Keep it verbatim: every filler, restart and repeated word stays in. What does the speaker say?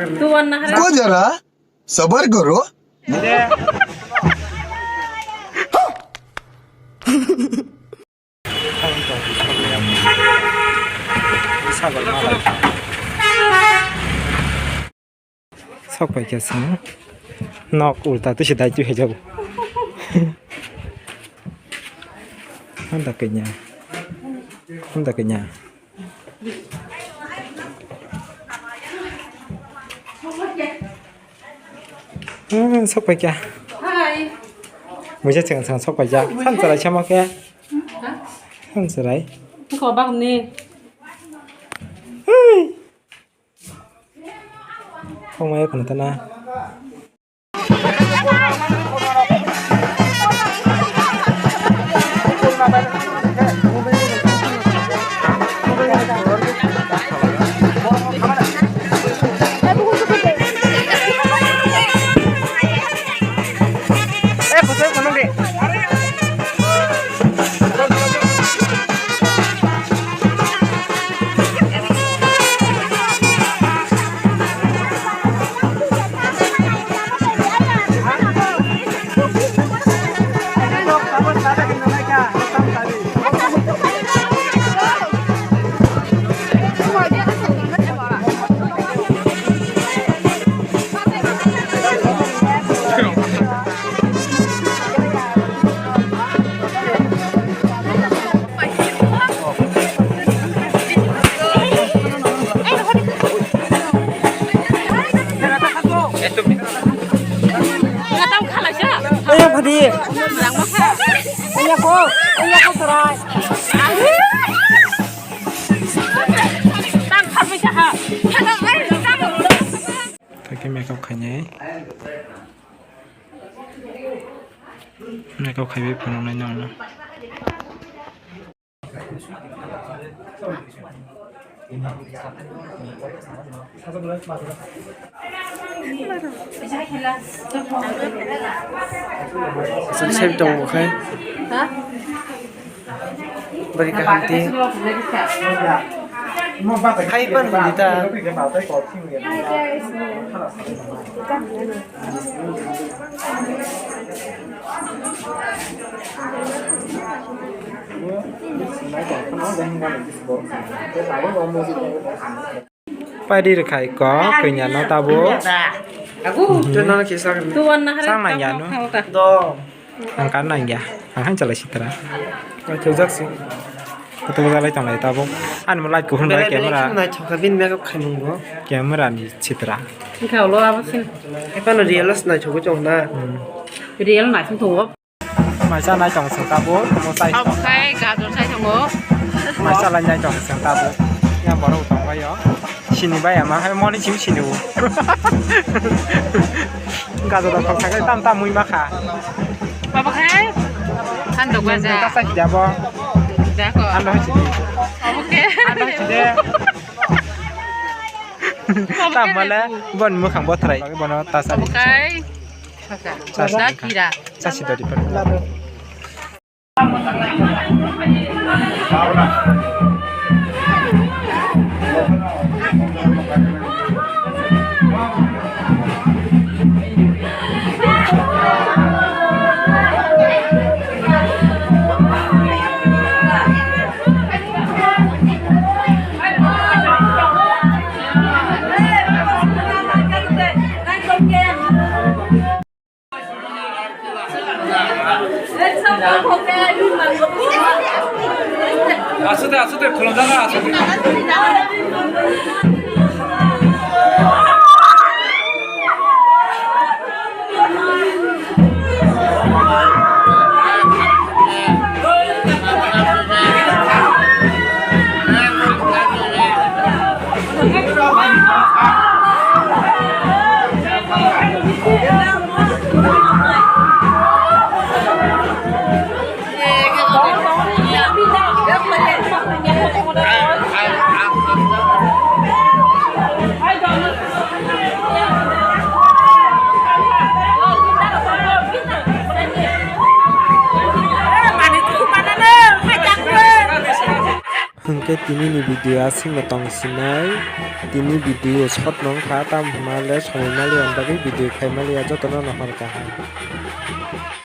रुको जरा, सबर करो। Sok pai kha chwng nok ulta twi se dai twi hai jago. Handa kanya. Handa kanya. Hmm, sok pai kha. Hai. Buja chwng chwng sok pai kha. San chwrai sama khe. Ha? San chwrai. Ko bang ni. Hey. Kok maya khna tana. Oya phadi. Oya ko, oya ko sorai. Tang kharbai saha. Tei khe makeup khainai. Makeup khaiwi phunuknai nokno. Aswk side tongo khai. Bari kaham di. Hai pan di ta. Pari rwkhai kok kanya no tabo. Aku. Tuan na kisa. Tuan na hari. Sang nang ya no. Dong. Ang kan nang ya. Ang han chalai sitra. Thujak si. Kutu jalai tonglai tabo. Ani mo light kuhun bai camera. Nai thoka bin makeup khaimung bo. Camera ni sitra. Engkha ulo abo sin. Epa no real as nai thogo chong na. Real nai thung thung. Maisa nai tong sing tabo, mo tai. Abo khai gajor sai tongo. Maisa lai nai tong sing tabo. Yang borok tong bai yo. Sini bai ama hai moni chim sini u. Gajor da kok sakai tam tam mui makha. Baba khai. Han dok baja. Ka sai jabo. Jako. Han dok sini. Oke. Han dok sini. Tam male bon mukhang botrai. Bono tasani. Oke. Sasa. Sasa. Kira. Sasi dari per. Aswk de, aswk de, khulumjak, aswk de. Khe tini ni video aswk no tong sinai, tini video short no wngkha, tamo hwnba le somoi maliya ni bagwi video khai maliya, joto no nohor kaham.